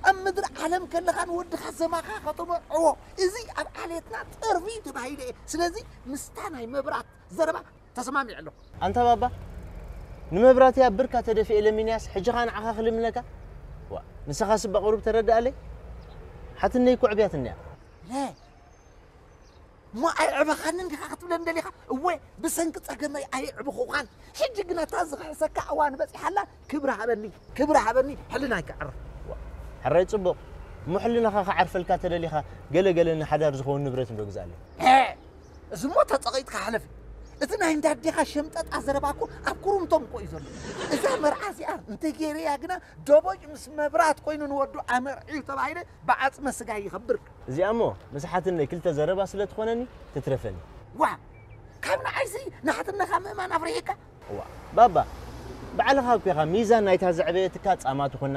ኣብ ምድሪ ዓለም ከለኻ ንወድኻ ዘማኻ ከተመርዕዎ። እዚ ኣብ ዓሌትና ጥርፊ ተባሂለ እየ። ስለዚ ምስታ ናይ መብራት ዘረባ ተሰማሚዐ ኣለኹ። ኣንታ ባባ፣ ንመብራት እያ ብርካ ተደፊኤ ለሚንያስ፣ ሕጂ ኸኣ ንዓኻ ክልምነካ? ዋ፣ ንስኻስ እባ ቁሩብ ተረድኣለይ። ሓትነይ እኮ ዕብያትኒ እያ። ለ፣ እሞ ኣየዕበኻንን ዲኻ ክትብለኒ ደሊኻ? እወ፣ ብሰንኪ ጸገመይ ኣየዕብኹኻን። ሕጂ ግና እታ ዝኽሕሰካ እዋን በጺሓ ኣላ፣ ክብሪ ሃበኒ፣ ክብሪ ሃበኒ፣ ሕልናይ ክዕርፍ። ዋ፣ ሕራይ ጽቡቕ። እሞ ሕልናኻ ክዓርፈልካ ተደሊኻ፣ ገለ ገለ ንሓዳር ዝኸውን ንብረት እንዶ ግዛኣለይ። ሄ! እዚ እሞ ተጸቒጥካ ሕለፍ። እቲ ናይ እንዳዴኻ ሸምጠጣ ዘረባ እኮ ኣብ ኩሩምቶም እኮ እዩ ዘሎ። እዛ መርዓ እዚኣ እንተገይረያ ግና ደቦጭ ምስ መብራት ኮይኑ ንወዱ ኣመርዕዩ ተባሂለ ብዓጽመ ስጋ ይኸብር። እዚኣ እሞ ምስ ሓትነይ ክልተ ዘረባ ስለ ትኾነኒ ትትረፈኒ። ዋ፣ ካብ ንዓይሲ ንሓትነኻ ምእማን ኣፍሪሒካ። ዋ፣ ባባ፣ ባዕልኻ እኮ ኢኻ ሚዛን ናይታ ዘዕበየትካ ጻማ ትኾና፣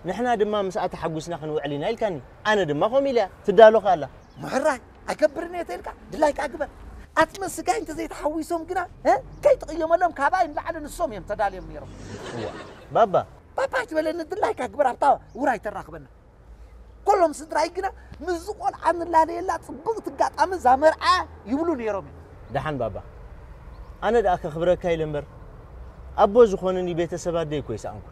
ንሕና ድማ ምስኣ ተሓጒስና ክንውዕል ኢና ኢልካኒ። ኣነ ድማ ከምኡ ኢለያ ትዳሎ ከኣላ። ምሕራይ ኣይገብርን እየ ተልካ ድላይካ ግበር። ኣቲ መስጋይ እንተዘይተሓዊሶም ግና እ ከይትቕየመሎም ካባይ ንላዕሊ ንሶም እዮም ተዳልዮም ነይሮም። እዋ ባባ ባባ ኣይትበለኒ ድላይካ ግበር ኣብታ ውራይ ተራኽበና። ኩሎም ስድራይ ግና ምስዚ ቆልዓ ንላለየላ ጽብቕቲ ኣጋጣሚ እዛ መርዓ ይብሉ ነይሮም እዮም። ደሓን ባባ ኣነ ደኣ ከኽብረካ ኢለ እምበር ኣቦ ዝኾኑኒ ቤተሰብ ኣደይ እኮ ይሰኣንኩ።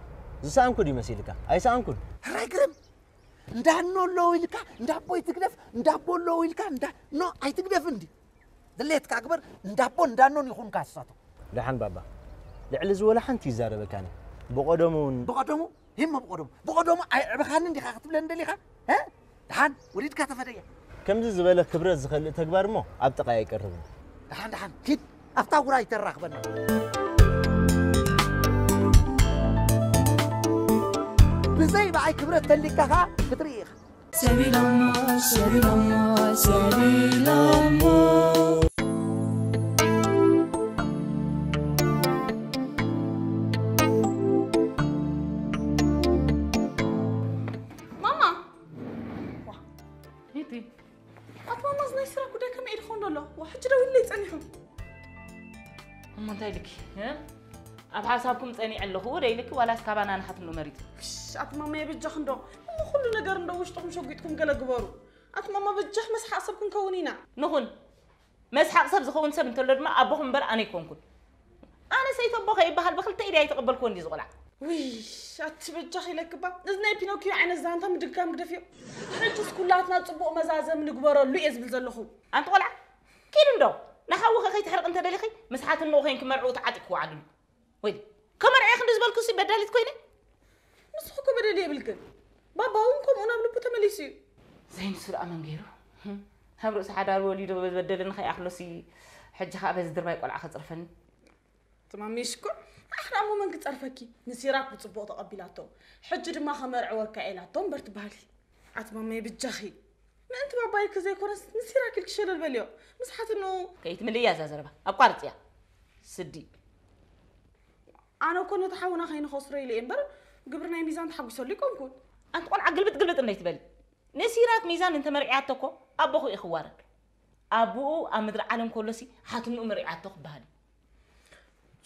ዝሰኣንኩ ድዩ መሲልካ? ኣይሰኣንኩን። ሕራይ ግርም እንዳኖ ኣለዉ ኢልካ እንዳቦይ ትግደፍ እንዳቦ ኣለዉ ኢልካ እንዳኖ ኣይትግደፍ እንዲ ድሌትካ ግበር እንዳቦ እንዳኖን ይኹንካ ንሳቶም። ደሓን ባባ ልዕሊ እዚ ወላ ሓንቲ ይዛረበካኒ። ብቐደሙ እውን ብቐደሙ ሂሞ ብቐደሙ ብቐደሙ ኣየዕበኻኒ እንዲኻ ክትብለኒ ደሊኻ እ ደሓን ወሊድካ ተፈደያ። ከምዚ ዝበለ ክብረት ዝኸልእ ተግባር እሞ ኣብ ጥቓይ ኣይቀርብን። ደሓን ደሓን ኪድ ኣብታ ውራይ ተራኽበና። ብዘይ ብኣይ ክብረት ተሊካ ኸዓ ክትርኢ ኢኻ። ሰቢሎሞ ሰቢሎሞ ሰቢሎሞ ማማ ሂቲ ኣትማማዝ ናይ ስራሕ ጉዳይ ከመይ ኢልኩም ዘሎ? ዋ ሕጂ ደው ኢለይ ጸኒሑ። እሞ እንታይ ኢልኪ? እ? ኣብ ሓሳብኩም ጸኒዐ ኣለኹ ዶ ኢልኪ ዋላስ ካባና ንሓትንኡ መሪጽ? ክሽ ኣትማማ የበጃኽ እንዶ እሞ ኩሉ ነገር እንዶ ውሽጥኹም ሸጒጥኩም ገለ ግበሩ። ኣትማማ በጃኽ መስሓቕ ሰብ ክንከውን ኢና። ንኹን መስሓቕ ሰብ ዝኸውን ሰብ እንተሎ ድማ ኣቦኹም እምበር ኣነ ኣይኮንኩን። ኣነ ሰይተቦ ከይበሃል ብኽልተ ኢደይ ኣይተቐበልክዎን ድዩ ዝቖልዓ? ውይ ኣቲ በጃኺ ኢለኪ እባ ነዚ ናይ ፒኖክዮ ዓይነት ዛንታ ምድጋም ግደፍዮ። ሕጅስ ኩላትና ጽቡቕ መዛዘሚ ንግበረሉ እየ ዝብል ዘለኹ። ኣንቲ ቆልዓ ኪዲ እንዶ ንሓውኺ ከይትሕርቂ እንተደሊኺ ምስ ሓትንኡ ኮይንኪ መርዕኡ ተዓጢቕኪ ወዓልሉ። ወይ ከመርዕየ ክንዲ ዝበልኩሲ በዳሊት ኮይነ? ንስኺ እኮ በደል የብልክን። ባባ እውን ከምኡ ናብ ልቡ ተመሊሱ እዩ። ዘይንሱ ደኣ መን ገይሩ? ኣብ ርእሲ ሓዳሩ ወሊዱ በደለ ንኸይኣኽሎሲ ሕጂ ኸኣ በዚ ድርባይ ቆልዓ ከጽርፈኒ። ትማሚ ሽኮር ኣሕራሞ መን ክጸርፈኪ ንሲራክ ብጽቡቕ ተቐቢላቶ ሕጂ ድማ ከመርዕወካ ኢላቶ እምበር ትበሃሊ ኣትማመይ ብጃኺ ምእንቲ ባባይኪ ዘይኮነስ ንሲራክ ኢልኪ ሸለል በልዮ ምስ ሓትንኡ ከይትምልእያ እዛ ዘረባ ኣቋርጽያ ስዲ ኣነ እኮ ነቲ ሓውና ከይንኸስሮ ኢለ እየ እምበር ግብሪ ናይ ሚዛን ተሓጒሰሉ ይኮንኩን ኣንቲ ቆልዓ ግልብጥ ግልብጥ እንደይትበሊ ንሲራክ ሚዛን እንተመርዕያቶ እኮ ኣቦኹ እዩ ክዋረድ ኣቦኡ ኣብ ምድሪ ዓለም ከሎሲ ሓትንኡ መርዕያቶ ክበሃል እዩ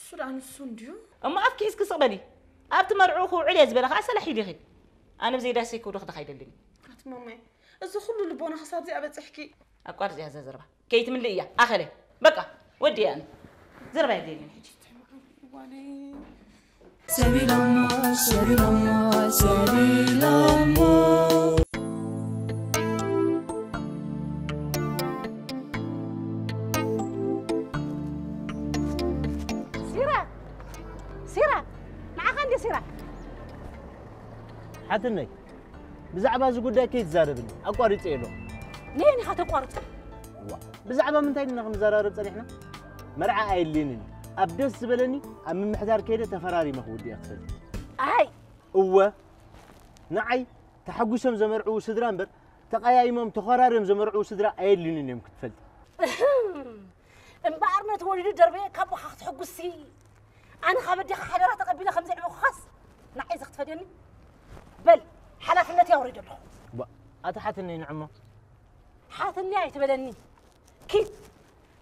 እሱ ደኣ ንሱ እንድዩ። እሞ ኣፍኪ ሒዝኪ ስቕ በሊ። ኣብቲ መርዕኡ ክውዕል እየ ዝበለ ኸኣ ሰላሕ ኢሉ ይኺድ። ኣነ ብዘይ ዳሰይ ክውድኽ ድኻ ኣይደልን እዩ። ኣቲ ማማይ፣ እዚ ኩሉ ልቦና ክሳብ እዚኣ በጺሕኪ። ኣቋርጽያ እዛ ዘረባ። ከይትምልእ እያ። ኣኸለ። በቃ፣ ወዲእየ ኣነ። ዘረባ የድልየንን ሕጂ። ሰቢሎሞ፣ ሰቢሎሞ፣ ሰቢሎሞ። ሲራክ ሲራክ ንዓኻ እንዲ ሲራክ ሓትነይ ብዛዕባ እዚ ጉዳይ ከይትዛረብኒ ኣቋሪፀ የሎ ንየን ኢኻ ተቋርፆ ብዛዕባ ምንታይ ድና ክንዘራረብ ፀኒሕና መርዓ ኣየድልየንን ኣብ ደስ ዝበለኒ ኣብ ምምሕዳር ከይደ ተፈራሪመ ክውድእ ክፈልጥ ኣይ እወ ንዓይ ተሓጒሶም ዘመርዕዉ ስድራ እምበር ተቐያይሞም ተኾራርዮም ዘመርዕዉ ስድራ ኣየድልዩንን እዮም ክትፈልጥ። እምበኣር ነቲ ወሊዱ ደርበየ ካብ ቦኻ ክትሕጉስሲ ኣነ ካብ ኣዴኻ ሓደራ ተቐቢለ ከም ዘዕበኹኻስ ንዓይ እዚ ክትፈድየኒ በል ሓላፍነተይ ኣውሪደ ኣለኹ። ኣታ ሓትነይ ንዕሞ። ሓትኒ ኣይትበለኒ ኪድ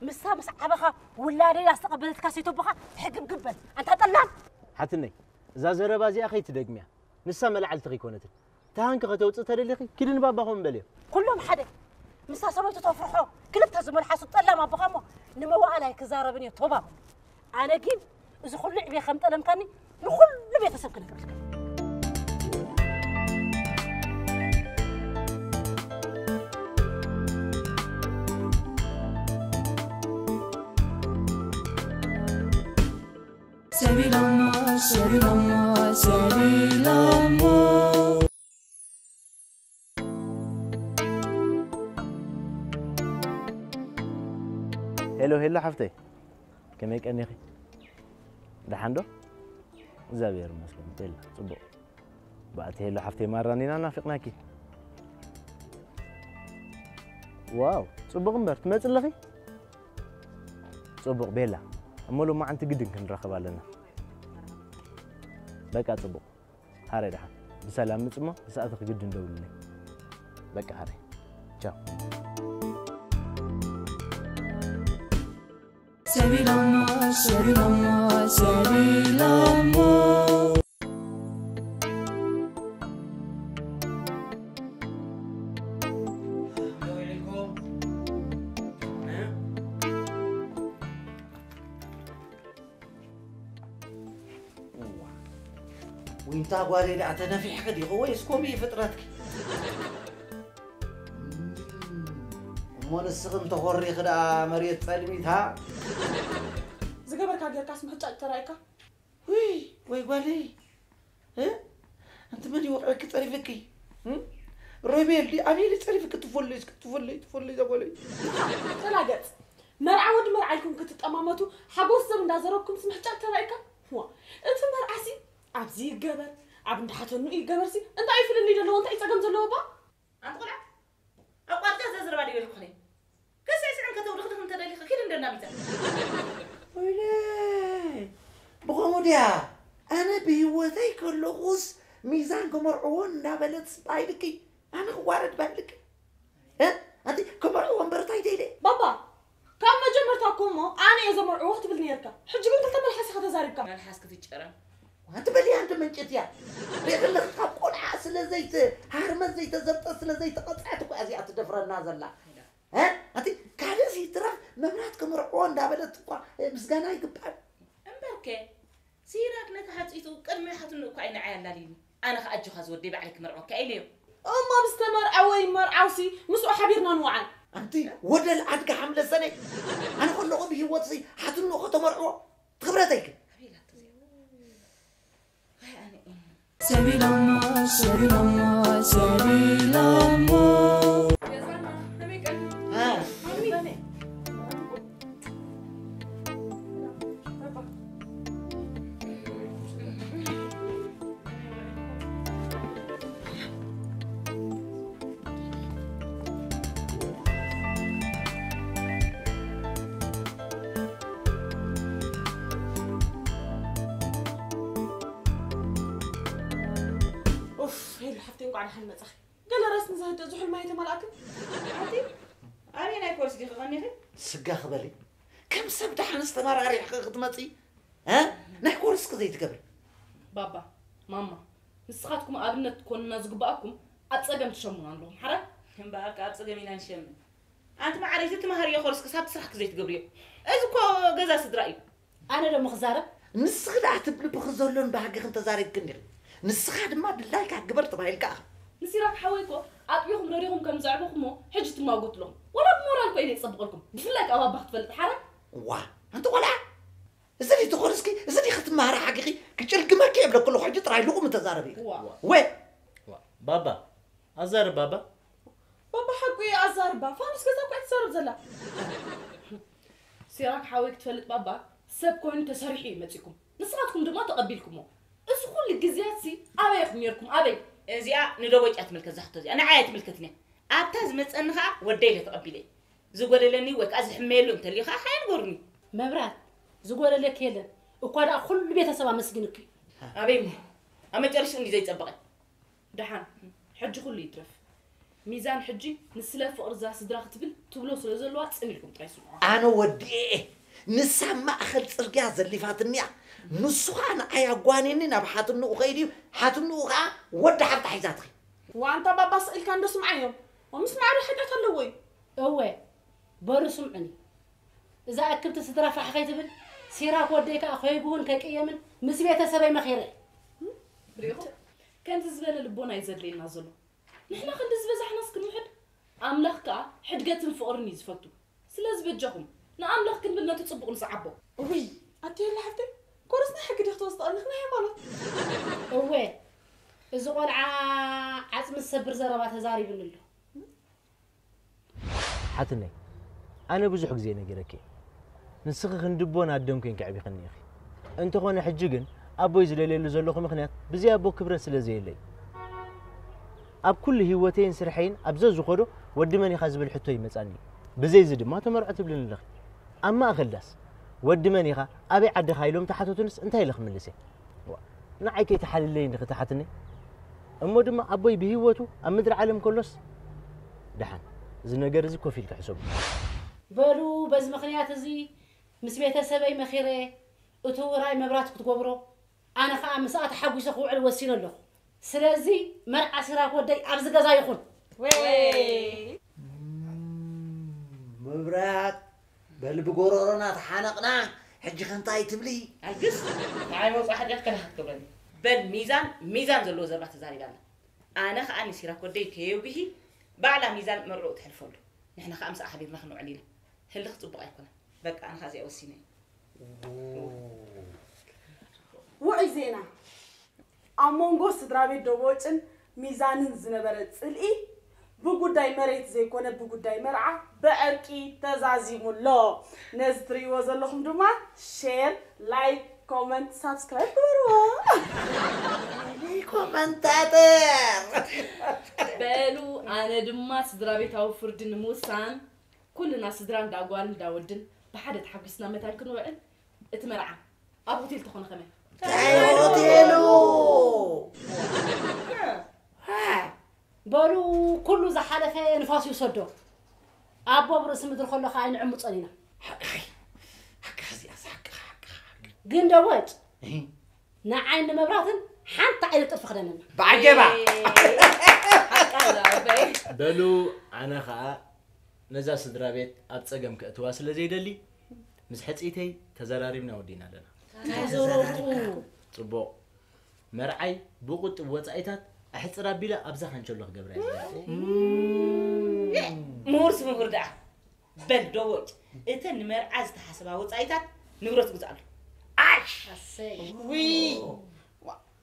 ምሳ ምስ ዓበኻ ውላደይ ኣስተቐበለትካ ሰይተቦኻ ትሕግብግብ በል ኣንታ ጠላም። ሓትነይ እዛ ዘረባ እዚኣ ከይትደግምያ። ንሳ መልዓልቲ ከይኮነትን። ተሃንኪ ከተውፅእ ተደሊኺ ኪዲ ንባባኹም በልዮ። ኩሎም ሓደ። ምሳ ሰበይቱ ተፍርሖ ክልተ ዝመልሓሱ ጠላም ኣቦኻ እሞ ንመዋእላይ ክዛረብን እዮ ቶባም። ኣነ ግን እዚ ኩሉ ዕብየ ከም ጠለምካኒ ንኹሉ ቤተሰብ ክነግረልካ። ሰቢሎሞ ሰቢሎሞ ሰቢሎሞ ሄሎ ሄሎ ሓፍተይ ከመይ ቀኒኺ? ደሓን ዶ? እግዚኣብሔር ይመስገን። ቤላ፣ ጽቡቕ። ባእቲ ሄሎ ሓፍተይ ማራ፣ ኒና ናፊቕናኪ። ዋው፣ ጽቡቕ እምበር፣ ትመጽእ ኣለኺ? ጽቡቕ ቤላ፣ እሞ ሎማዓንቲ ግድን ክንራኸብ ኣለና። በቃ ጽቡቕ። ሃረ ደሓን። ብሰላም ምጽሞ፣ ብሰኣትኺ ግድን ደውልለይ። በቃ ሃረ። ቻው። ሰቢሎሞ፣ ሰቢሎሞ፣ ሰቢሎሞ። እዋ፣ ዊንታ ጓለይ ደኣ ተነፊሕኪ ዲኺ ወይስ ከምኡ እዩ ፍጥረትኪ? እሞ ንስኺ እንተኾሪኺ ደኣ መሬት ጸልሚታ? ዝገበርካ ጌርካስ ምሕጫጭ ተራእዩካ? ውይ፣ ወይ ጓለይ፣ እ? ኣንቲ መን ይወቕዐኪ ጸሪፍኪ? እ? ሮቤል ድዩ ኣቤል እዩ ጸሪፍኪ? ትፎለይ እስከ፣ ትፎለይ፣ ትፎለይ እዛ ጓለይ። ተላገጽ። መርዓ ወዲ መርዓ ኢልኩም ክትጠማመቱ፣ ሓጎስ ሰብ እንዳዘረብኩምስ ምሕጫጭ ተራእዩካ? ዋ፣ እቲ መርዓሲ ኣብዚ ይገበር፣ ኣብ እንዳሓተኑ ይገበርሲ፣ እንታይ እዩ ፍልልይ ዘለዎ፣ እንታይ እዩ ጸገም ዘለዎ እባ? ኣንቲ ቆልዓ፣ ኣቋርጻ እዛ ዘረባ ድዩ ኢልኩ ኸኔ? ከሳይ ስዕን ከተውድኽድኽ እንተደሊኺ፣ ኪድ እንደ ናቢታ። ወይለይ፣ ብኸምኡ ድያ? ኣነ ብህይወተይ ከለኹስ ሚዛን ክመርዕዎ እንዳበለት ባይልኪ፣ ኣነ ክዋረድ ባይልኪ። እ? ኣንቲ ክመርዕዎ እምበር እንታይ ደይለ? ባባ፣ ካብ መጀመርታ እኮ እሞ ኣነ እየ ዘመርዕዎ ክትብል ነይርካ። ሕጂ ግን ክልተ መልሓስ ኢኻ ተዛሪብካ። መልሓስ ክትጨረም። ኣንቲ በሊ ኣንቲ መንጭት እያ። ሪእኽለኺ ካብ ቆልዓ ስለ ዘይት-፣ ሃርመት ዘይተዘብጠ ስለ ዘይተቐጽዐት እኮ እያ እዚኣ ትደፍረና ዘላ። እ? ኣንቲ ካልእ ዘይትረፍ መብራት ክምርዕዎ እንዳበለት እኳ፣ እ፣ ምስጋና ይግባእ። እምበርከ፣ ሲራክ ነቲ ሓጺቱ ቅድሚ ሓትኑ እኳ እዩ ንዓይ ኣላልዩኒ። ኣነ ኸኣ ኣጆኻ ዝወደይ ባዕለይ ክመርዖካ ኢለዮ። እሞ ምስ ተመርዐወ ይመርዓውሲ ምስኡ ሓቢርና ንውዓል። ኣንቲ ወደል ኣድጋ ሓምለ ሰነይ፣ ኣነ ከለኹ ብህይወትሲ ሓትኑ እኮ ተመርዕዎ። ትኽብረተይ ግን። ኣበይ ኢላቶ እዚኣ? ዋይ ኣነ እየ። ሰቢሎሞ፣ ሰቢሎሞ፣ ሰቢሎሞ። ገዛና፣ ከመይ ቀን? እ። ማሚ። ኡፍ፣ ሄሉ ሓፍተይ፣ እንቋዕ ደሓን መጻኺ። ገለ ረስኒ ዘህድእ ዝሑል ማይ ተመልኣክን። ኣንቲ፣ ኣበይ ናይ ፖሊስ ዲኺ ቀኒኺ? ስጋ ክበሊ። ከም ሰብ ደሓንስ ተመራሪሕኺ ክትመጺ? እ? ናይ ኮርስኪ ዘይትገብሪ። ባባ፣ ማማ፣ ንስኻትኩም ኣብነት ክትኮኑና ዝግባኣኩም ኣብ ጸገም ትሸሙና ኣለኹም። ሓራይ? እምበኣር ከኣ ኣብ ጸገም ኢና ንሸምን። ኣንቲ መዓረይቲ ትመሃርዮ ኮርስኪ ሳብ ስራሕኪ ዘይትገብርዮ። እዚ እኮ ገዛ ስድራ እዩ። ኣነ ደሞ ክዛረብ? ንስኺ ደኣ ትብሊ ብኺ ዘሎን ባህግኽን ተዛሪብኪ እንዲኺ። ንስኻ ድማ ድላይካ ግበር ተባሂልካ ኢኻ። ንሲራክ ሓወይ እኮ ኣጥቢኹም ረዲኹም ከም ዘዕበኹሞ ሕጂ ትማጎቱ ኣለኹም። ወላ ብሞራል እኮ ኢለ ይጸብቐልኩም። ብፍላይ ከኣ ባባ ክትፈልጥ ሓራይ? ዋ፣ ኣንቲ ቆልዓ! እዚ ድዩ ትኾንስኪ? እዚ ድዩ ክትመሃሪ ሓጊኺ? ክጭልግመኪ እየ ብለኪ ኣለኹ። ሕጂ ጥራይ ልቑም ተዛረቢ። ዋ። ወይ! ዋ፣ ባባ፣ ኣዛርብ ባባ። ባባ ሓቁ እዩ ኣዛርባ። ፋኑስ ገዛ እኮ እያ ትዛረብ ዘላ። ሲራክ ሓወይ ክትፈልጥ ባባ፣ ሰብ ኮይኑ ተሰሪሑ እዩ መጺኩም። ንስኻትኩም ድማ ተቐቢልኩሞ። እዚ ኩሉ ግዜያትሲ ኣበይ ኢኹም ነይርኩም? ኣበይ? እዚኣ ንደቦጭ እያ ትምልከት፣ እዛ ሕቶ እዚኣ ንዓይ ኣይትምልከትን እያ። ኣብታ ዝመጸኒ ኸኣ ወደይ ኢለ ተቐቢለ እየ። ዝጎደለኒ ወይ ከኣ ዝሕመየሉ እንተልዩ ኸኣ ሃየ ንገሩኒ። መብራት፣ ዝጎደለኪ የለን። እኳ ደኣ ኩሉ ቤተሰብ ኣመስጊኑኪ እዩ። ኣበይ እሞ? ኣብ መጨረሽኡ እንድዩ ዘይጸበቐ። ደሓን፣ ሕጂ ኩሉ ይትረፍ። ሚዛን ሕጂ ንስለ ፍቕሪ እዛ ስድራ ክትብል ትብሎ ስለ ዘለዋ ጽን ኢልኩም ጥራይ ስምዑ። ኣነ ወዲኤ እየ። ንሳ ኣብ ማእከል ጽርግያ ዘሊፋትኒ እያ። ንሱ ኸኣ ንዓይ ኣጓንየኒ ናብ ሓትንኡ ከይዱ እዩ። ሓትንኡ ኸኣ ወዲ ሓፍታ ሒዛ ትኸይድ። ዋንታ ባባ ስቕ ኢልካ እንዶ ስምዓዮም። ምስማዕ ዶ ሓጢኣት ኣለዎ እዩ? እወ፣ በሩ ስምዑኒ። እዛ እክብቲ ስድራ ፋሕ ከይትብል፣ ሲራክ ወደይ ከኣ ከይጉህን ከይቅየምን ምስ ቤተሰበይ መኺረ። ሪኢኹም? ከምዚ ዝበለ ልቦና እዩ ዘድልየና ዘሎ። ንሕና ክንዲ ዝበዛሕናስ ክንውሕድ፣ ኣምላኽ ከኣ ሕድገትን ፍቕርን እዩ ዝፈቱ። ስለዚ በጃኹም፣ ንኣምላኽ ክንብል ነቲ ጽቡቕ ንስዓቦ። እውይ፣ ኣቲ የለ ሓፍተይ፣ ኮርስ ናይ ሕጊ ዲኺ ትወስዲ ቀኒኺ ናይ ሃይማኖት? እወ፣ እዚ ቆልዓ ዓጽሚ ዝሰብር ዘረባ ተዛሪብኒ ኣሎ። ሓትነይ፣ ኣነ ብዙሕ ግዜ ነጊረኪ እየ። ንስኺ ክንዲ ኣቦን ኣደን ኮይንኪ ኣዕቢኽኒ ኢኺ። እንተኾነ ሕጂ ግን ኣቦይ ዝደልየሉ ዘለኹ ምኽንያት ብዘይ ኣቦ ክብረት ስለ ዘየለይ፣ ኣብ ኩሉ ህይወተይን ስርሐይን ኣብ ዘዝኸዶ ወዲ መን ኢኻ ዝብል ሕቶ ይመጻኒ እዩ። ብዘይዚ ድማ ተመርዖ ትብልኒ ኣለኺ። ኣብ ማእከል ዳስ ወዲ መን ኢኻ ኣበይ ዓዲ ኢኻ ኢሎም ተሓተቱንስ እንታይ ኢለ ክምልስ እየ? ዋ፣ ንዓይ ከይተሓልለይ እንዲ ክትሓትኒ። እሞ ድማ ኣቦይ ብህይወቱ ኣብ ምድሪ ዓለም ከሎስ ደሓን፣ እዚ ነገር እዚ ኮፍ ኢልካ ሕሰቡ። በሉ በዚ ምኽንያት እዚ ምስ ቤተሰበይ መኺረ እቲ ውራይ መብራት ክትገብሮ ኣነ ከዓ ምስኣ ተሓጒሰ ክውዕል ወሲነ ኣለኹ። ስለዚ መርዓ ሲራክ ወደይ ኣብዚ ገዛ ይኹን። መብራት በል ብጎሮሮና ተሓነቕና። ሕጂ ከ እንታይ ትብሊ? ኣልግስ ንዓይ መውፃእ ሓጢኣት ከዳ ክትገብረኒ። በል ሚዛን ሚዛን ዘለዎ ዘረባ ተዛሪባ ኣላ። ኣነ ከዓ ንሲራክ ወደይ ከየጉሂ ባዕላ ሚዛን መርዕኡ ትሕልፈሉ። ንሕና ከዓ ምስኣ ሓቢርና ክንውዕል ኢና። ህልኽ ፅቡቕ ኣይኮነን። በቃ ኣነ ከዓ እዚኣ ወሲነ እየ። ውዑይ ዜና። ኣብ መንጎ ስድራ ቤት ደቦጭን ሚዛንን ዝነበረ ጽልኢ ብጉዳይ መሬት ዘይኮነ ብጉዳይ መርዓ ብዕርቂ ተዛዚሙ ኣሎ። ነዚ ትርእይዎ ዘለኹም ድማ ሼር፣ ላይክ፣ ኮመንት፣ ሳብስክራይብ ግበርዎ። ኮመንታተር በሉ ኣነ ድማ ስድራ ቤታዊ ፍርዲ ንምውሳን ኩልና ስድራ እንዳ ጓል እንዳ ወድን ብሓደ ተሓጒስና መታን ክንውዕል እቲ መርዓ ኣብ ሆቴል ተኾነ ከመይ? እንታይ ሆቴሉ በሉ ኩሉ ዝሓለፈ ንፋስ ይውሰዶ። ኣቦ ኣብ ርእሲ ምድሪ ከሎ ከዓ ኣይንዕምፆን ኢና። ሓቅኻ እዚኣስ ሓቅኻ ሓቅኻ ሓቅኻ ግን ደወጭ ንዓይን ንመብራትን ሓንቲ ዓይነት ጥልፊ ክደነና። ብዓጀባ ሓቃ ኣበይ በሉ ኣነ ኸዓ ነዛ ስድራ ቤት ኣብ ጸገም ከእትዋ ስለ ዘይደሊ ምስ ሕጽይተይ ተዘራሪብና ወዲና ኣለና። ተዘረቁ ጽቡቕ መርዓይ ብቁጥብ ወጻኢታት ኣሕጽር ኣቢለ ኣብዛ ካንቸሎ ክገብራ እየ ዝደሊ። ምሁርስ ምሁር ደኣ በል ደወጭ እተን ንመርዓ ዝተሓሰባ ወፃኢታት ንብረት ግዝኣሉ። ኣሽ ኣሰይ ውይ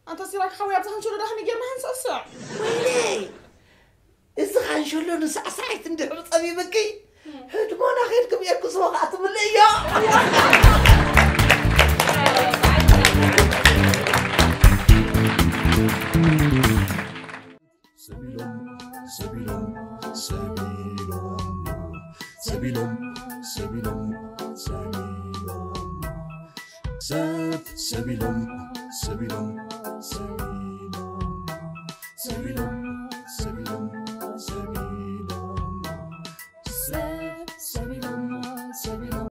ኣንታ ሲራክ ሓወይ ኣብዛ ካንቸሎ ዳሕሚ ጌርና ሃንሰሶዕ ወይነይ እዚ ካንሸሎ ንሳዕሳዒት እንድሕር ጸሚምኪ ህድሞና ኸይድኩም ኤርኩስዎ ከዓ ትምልእ እዮ ሰቢሎም ሰቢሎም ሰቢሎም ሰቢሎም ሰቢሎም ሰቢሎም ሰብ ሰቢሎም ሰቢሎም